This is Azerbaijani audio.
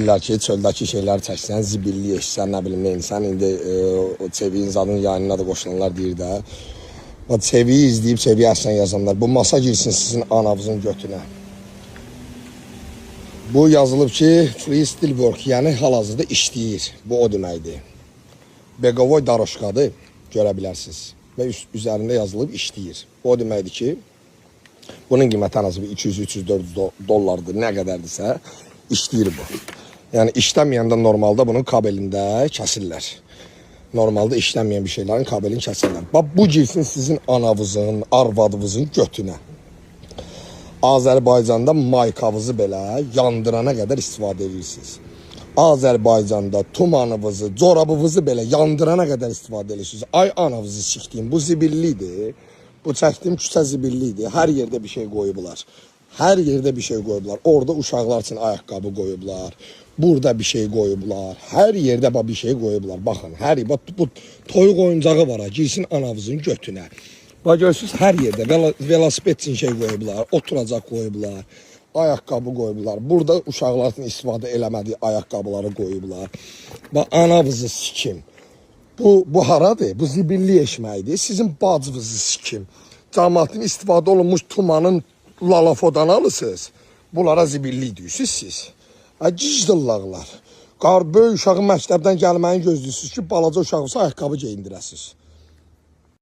Deyirlər ki, çöldəki şeylər çəksən, zibillik eşsən, nə bilim neyinsən. İndi o Çeviyin zadın yayınına da qoşulanlar deyir də. O Çeviyi izləyib Çeviyi əslən yazanlar. Bu masa girsin sizin anavızın götünə. Bu yazılıb ki, free still work, yəni hal-hazırda işləyir. Bu o deməkdir. Beqovoy daroşkadır, görə bilərsiniz. Və üzərində yazılıb işləyir. Bu o deməkdir ki, bunun qiyməti ən azı bir 200, 300, 400 dollardır, nə qədərdirsə işləyir bu. Yəni işləməyəndə normalda bunun kabelində kəsirlər. Normalda işləməyən bir şeylərin kabelini kəsirlər. Bax bu girsin sizin anavızın, arvadınızın götünə. Azərbaycanda maykavızı belə yandırana qədər istifadə edirsiniz. Azərbaycanda tumanınızı, corabınızı belə yandırana qədər istifadə edirsiniz. Ay anavızı sikdiyim, bu zibillidir. Bu çəkdiyim küçə zibillidir. Hər yerdə bir şey qoyublar. Hər yerdə bir şey qoyublar. Orada uşaqlar üçün ayaqqabı qoyublar. Burada bir şey qoyublar. Hər yerdə bax bir şey qoyublar. Baxın, hər bax bu toyuq oyuncağı var ha, girsin anavızın götünə. Bax görürsüz hər yerdə velosiped üçün şey qoyublar, oturacaq qoyublar, ayaqqabı qoyublar. Burada uşaqların istifadə eləmədiyi ayaqqabıları qoyublar. Bax anavızı sikim. Bu haradır? Bu zibillik eşməyidir. Sizin bacınızı sikim. Cəmaətin istifadə olunmuş tumanın lalafodan alırsınız. Bunlara zibillik deyirsiniz siz. Ay gijdillaqlar. Qar böyük uşağın məktəbdən gəlməyini gözləyirsiniz ki, balaca uşaq olsa ayaqqabı geyindirəsiniz.